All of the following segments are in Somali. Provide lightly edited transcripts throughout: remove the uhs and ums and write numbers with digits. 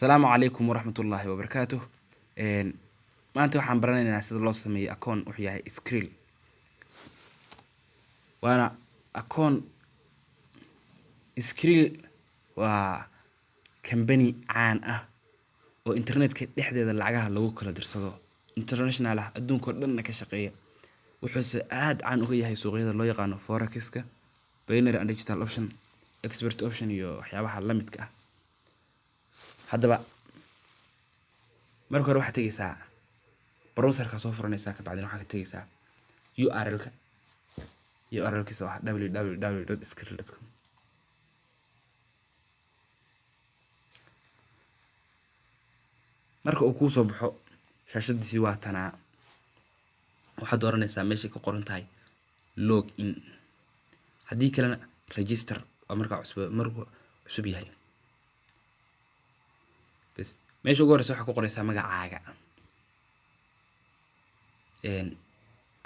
Asalaamu calaykum waraxmatullaahi wabarakaatuh. Maanta waxaan baranaynaa sida loo sameeyo akoon wuxuu yahay Skrill. Waana akoon Skrill waa company caan ah oo internetka dhexdeeda lacagaha lagu kala dirsado, international ah, adduunka oo dhanna ka shaqeeya. Wuxuuse aad caan uga yahay suuqyada loo yaqaano forex-ka, binary and digital option, expert option iyo waxyaabaha la midka ah. Haddaba marka hore waxaad tegeysaa browserka, soo furanaysaa, kabacdina waxaad ka tegeysaa URL-ka, URL-kiisa oo ah www.skrill.com. Marka uu kuu soo baxo shaashadiisii waa tanaa. Waxaad dooranaysaa meeshay ku qoran tahay log in, haddii kalena register waa markaa cusub, markuu cusub yahay. Bes meesha ugu horeysa waxaa ku qoraysaa magacaaga.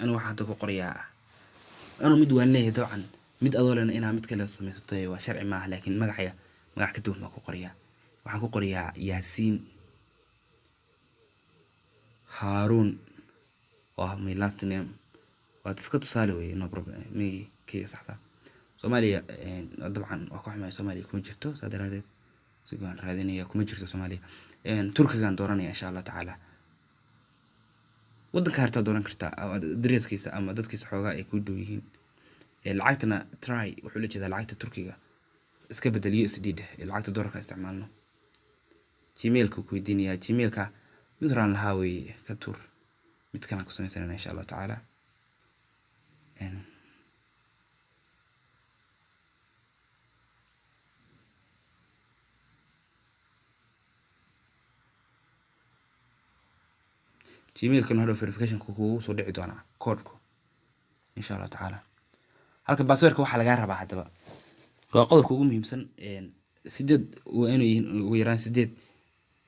Anigu waxaan hadda ku qorayaa, anu mid waan leeyahay dabcan, mid adoo lena inaa mid kale samaysato waa sharci maaha, laakiin magacaya magac ka duwan baan ku qorayaa. Waxaan ku qorayaa Yaasiin Haaruun oo ah my last name. Waa iska tusaale weeye, no problem, may keyga saxda. Soomaaliya dabcan waa ka xumahay, Soomaaliya kuma jirto, saa daraadeed sigaan raadinaya kuma jirto Soomaaliya. Turkigaan dooranaya insha Allah tacaala. Waddanka hartaa dooran kartaa dareeskiisa ama dadkiisa xoogaa ay ku dhow yihiin. Lacagtana try wuxuu la jeedaa lacagta Turkiga, iska bedel USD dheh, lacagta doolarka isticmaalno. Gmailka ku weydiinayaa, Gmailka mid horaan lahaa weeye, ka tuur, mid kalaan ku samaysanayna insha Allah tacaala. Gmailkan hadhow verificationka kugu soo dhici doonaa koodhku insha Allah tacaala. Halka passwordka waxaa lagaa rabaa haddaba waa qodobka ugu muhiimsan. 8 waa inay yihiin, ugu yaraan 8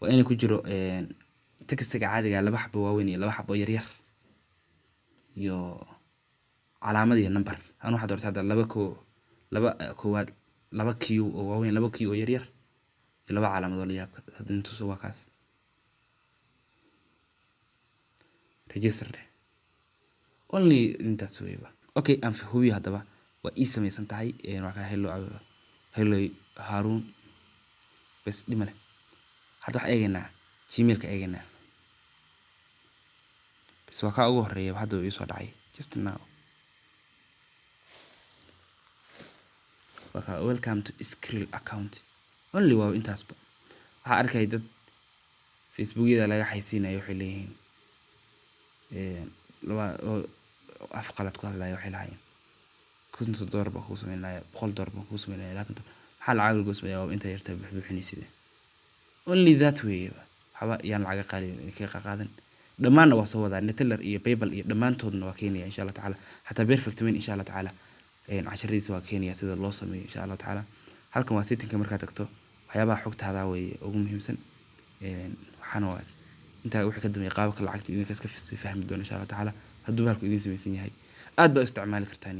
waa inay ku jiro textiga caadiga, 2 xabo waaweyn iyo 2 xabo yaryar iyo calaamad iyo number. Anu waxaa doortay hadda laba ko laba koowaad, 2 q oo waaweyn, 2 q oo yaryar iyo 2 calaamadood la yaabka. Hadda intuusu waa kaas. Register dheh, only intaas weyba. Okay, aan hubiyo haddaba waa ii samaysan tahay. Waa kaa hello, hello Haaruun, bes dhima leh. Hadda waxaan eegaynaa Gmailka, eegaynaa bes waa kaa ugu horeeya hadda uu ii soo dhacay just now. Waa kaa welcome to Skrill account, only waa intaasba. Waxaa arkay dad Facebookyada laga xaysiinayo, waxay leeyihiin laba oo af qalad ku hadlaya, waxay lahaayeen $50 baan kuu sameynaya, $100 baan kuu sameynaya, $20 maxaa lacag lagu sameeyaa, waa inta yarta buuxbuuxinaysid. Only that way, waxba yaan lacag qaali ka qaadan. Dhammaanna waa soo wadaa Neteller iyo PayPal iyo dhammaantoodna waa keenaya insha Allah tacaala. Xataa Perfect Money insha Allah tacaala casharadiisa waa keenaya sida loo sameeyo insha Allah tacaala. Halkan waa settingka, markaad tagto waxyaabaha xogtaada weeye ugu muhiimsan. Waxaana waa intaa wixii ka dambeeya qaabka lacagta idinka iska sii fahmi doono insha Allah tacaala. Hadduu bahalku idiin samaysan yahay aad baa u isticmaali kartaan.